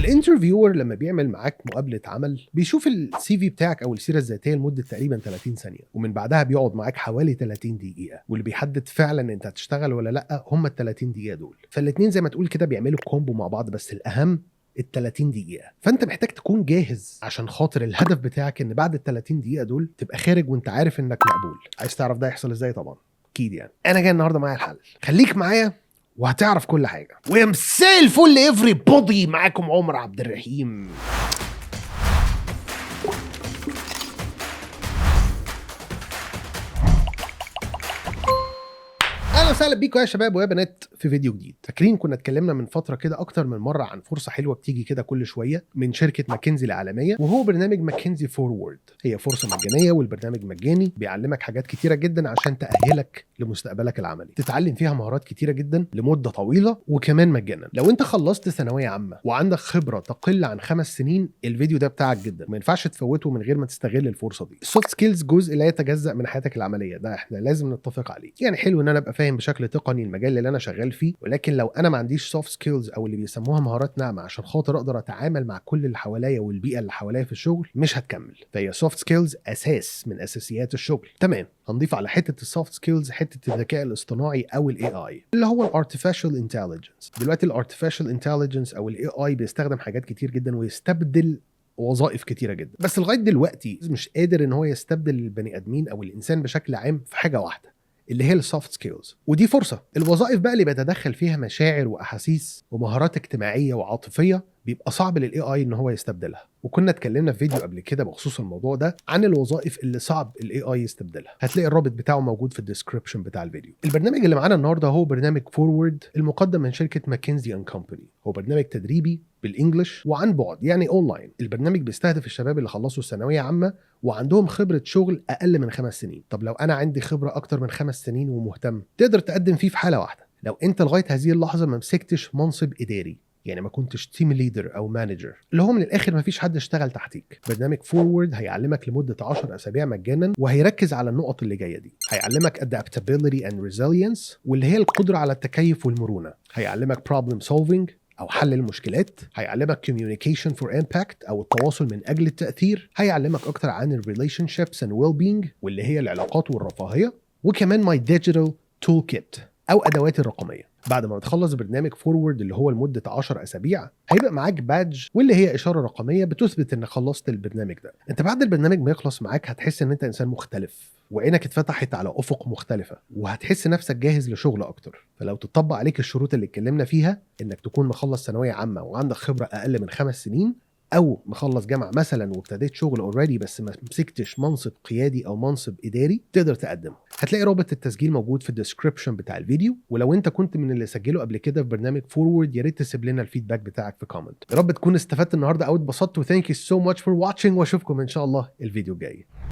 ال interviewer لما بيعمل معاك مقابله عمل بيشوف ال CV بتاعك او السيرة الذاتية لمدة تقريبا 30 ثانيه، ومن بعدها بيقعد معاك حوالي 30 دقيقه، واللي بيحدد فعلا انت هتشتغل ولا لا هم ال 30 دقيقة دول. فالاثنين زي ما تقول كده بيعملوا combo مع بعض، بس الاهم ال 30 دقيقة. فانت محتاج تكون جاهز عشان خاطر الهدف بتاعك ان بعد ال 30 دقيقة دول تبقى خارج وانت عارف انك مقبول. عايز تعرف ده يحصل ازاي؟ طبعا اكيد يعني انا جاي النهارده معايا الحل، خليك معايا وهتعرف كل حاجه. ومساء الفل everybody، معاكم عمر عبد الرحيم. اهلا وسهلا بيكم يا شباب ويا بنات في فيديو جديد. فاكرين كنا اتكلمنا من فترة كده اكتر من مرة عن فرصة حلوة بتيجي كده كل شوية من شركة ماكنزي العالميه، وهو برنامج McKinsey Forward. هي فرصة مجانية والبرنامج مجاني، بيعلمك حاجات كتيرة جدا عشان تاهلك لمستقبلك العملي، تتعلم فيها مهارات كتيرة جدا لمدة طويلة وكمان مجانا. لو انت خلصت ثانوية عامة وعندك خبره تقل عن 5 سنين، الفيديو ده بتاعك جدا، ما ينفعش تفوته من غير ما تستغل الفرصة دي. ال soft skills جزء لا يتجزأ من حياتك العملية، ده احنا لازم نتفق عليه. يعني حلو ان انا ابقى فاهم بشكل تقني المجال اللي انا شغال فيه، ولكن لو انا ما عنديش soft skills او اللي بيسموها مهارات ناعمة عشان خاطر اقدر اتعامل مع كل اللي حواليا والبيئة اللي حواليا في الشغل، مش هتكمل. فهي soft skills اساس من اساسيات الشغل. تمام، هنضيف على حتة ال soft skills حتة الذكاء الاصطناعي او ال AI اللي هو ال artificial intelligence. دلوقتي ال artificial intelligence او ال AI بيستخدم حاجات كتير جدا ويستبدل وظائف كتيرة جدا، بس لغاية دلوقتي مش قادر ان هو يستبدل البني ادمين او الانسان بشكل عام في حاجة واحدة اللي هي ال soft skills، ودي فرصة. الوظائف بقى اللي بيتدخل فيها مشاعر واحاسيس ومهارات اجتماعية وعاطفيه بيبقى صعب لل AI ان هو يستبدلها، وكنا اتكلمنا في فيديو قبل كده بخصوص الموضوع ده عن الوظائف اللي صعب ال AI يستبدلها. هتلاقي الرابط بتاعه موجود في ال description بتاع الفيديو. البرنامج اللي معانا النهارده هو برنامج Forward المقدم من شركة McKinsey and Company. هو برنامج تدريبي بال English وعن بعد، يعني اونلاين. البرنامج بيستهدف الشباب اللي خلصوا الثانوية عامة وعندهم خبره شغل اقل من 5 سنين. طب لو انا عندي خبره اكتر من 5 سنين ومهتم، تقدر تقدم فيه في حاله واحدة، لو انت لغاية هذه اللحظة ما مسكتش منصب اداري، يعني ما كنتش team leader او manager، اللي هو من الاخر ما فيش حد اشتغل تحتيك. برنامج Forward هيعلمك لمدة 10 اسابيع مجانا، وهيركز على النقط اللي جاية دي. هيعلمك adaptability and resilience واللي هي القدرة على التكيف والمرونة. هيعلمك problem solving او حل المشكلات. هيعلمك communication for impact او التواصل من اجل التاثير. هيعلمك اكتر عن ال relationships and well-being واللي هي العلاقات والرفاهية، وكمان my digital toolkit او ادواتي الرقمية. بعد ما تخلص برنامج Forward اللي هو لمدة 10 اسابيع، هيبقى معاك badge واللي هي اشارة رقمية بتثبت انك خلصت البرنامج ده. انت بعد البرنامج ما يخلص معاك هتحس ان انت انسان مختلف، وعينك اتفتحت على افق مختلفة، وهتحس نفسك جاهز لشغل اكتر. فلو تطبق عليك الشروط اللي اتكلمنا فيها، انك تكون مخلص ثانوية عامة وعندك خبره اقل من 5 سنين، او مخلص جامعه مثلا وابتديت شغل already بس ما مسكتش منصب قيادي او منصب اداري، تقدر تقدم. هتلاقي رابط التسجيل موجود في ال description بتاع الفيديو. ولو انت كنت من اللي سجلوا قبل كده في برنامج Forward، يا ريت تسيب لنا ال feedback بتاعك في comment. يا رب تكون استفدت النهارده او اتبسطت، و thank you so much for watching، واشوفكم ان شاء الله الفيديو الجاي.